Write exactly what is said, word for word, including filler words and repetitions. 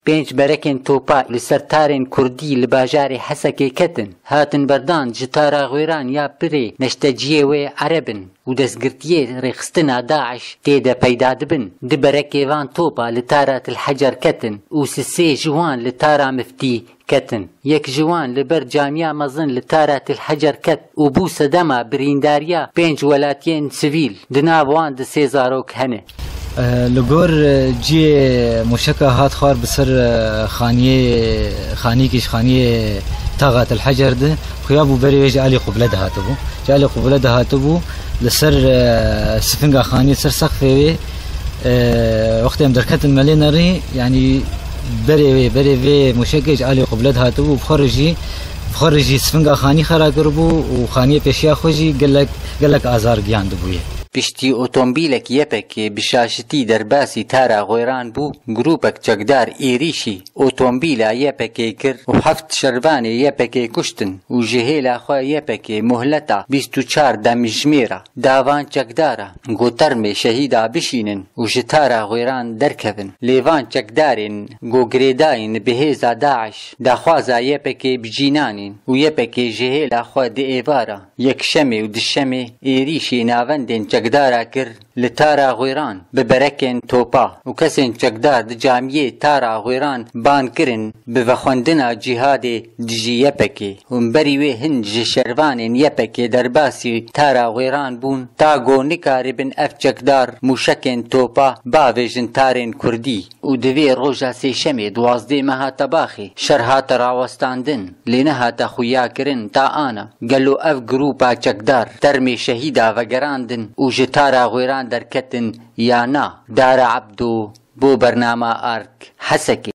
Pênc berekên topa li ser tarên kurdî li bajarê Hesekê ketin, hatin berdan ji tara Xwêran ya pirê neşteciyê wê ereb in û destgirtiyê rêxistina DAIŞ tê de peyda dibin. Du berekê van topa li tara Til Hecer ketin û sisê ji wan li tara Miftî ketin. Yek ji wan li ber camiya mezin li tara Til Hecer ket û bû sedema birîndariya pênc welatiyên sivîl, di nav wan di sê zarok hene. Li gor ciyê mûşeka hat xwar bi ser xaniyê, xanîkî ji xaniyê taxa Til Hecer de xuya bû, berê wê ji alî qublet hatibû. Ji alî qublet hatibû, li ser sifinga xaniyê, ser sexfê wê, wextê em derketin melê nerî, yanî berê wê, berê vê mûşekê ji alî qublet hatibû û bi xwe re jî, bi xwe re jî sifinga xanî xera kiribû û xaniyê pêşiya xwe jî gelek, gelek azar giyandibûye. Piştî otomobîlek Y P G bi şaşitî derbasî tara Xwêran bû, grûpek çekdar êrîşî otomobîla Y P G kir û heft şervanê Y P G kuştin û ji hêla xwe Y P G muhleta bîst û çar demjimêra da van çekdara ku termê şehîda bişînin û ji tara Xwêran derkevin. Lê van çekdarên ku girêdayîn bi hêza DAIŞ daxwaza Y P G bi cî nanîn û Y P G ji hêla xwe di êvara Yekşemê û Duşemê êrîşî navendên çekdara kir li tara Xwêran bi berekên topa û kesên çekdar di camiyê tara Xwêran ban kirin bi vexwendina cîhadê dijî Y P G û berî wê hin ji şervanên Y P G derbasî tara Xwêran bûn, ta ku nikaribin ev çekdar mûşekên topa bavêjin tarên kurdî. Û di vê roja sêşemê duwazdeh meha Tebaxê şer hate rawestandin, lê nehate xuyakirin ta ana gelo ev grûpa çekdar termê şehîda vegerandin û ji tara Xwêran derketin ya na. Dara Ebdo bo bernama Ark, Hesekê.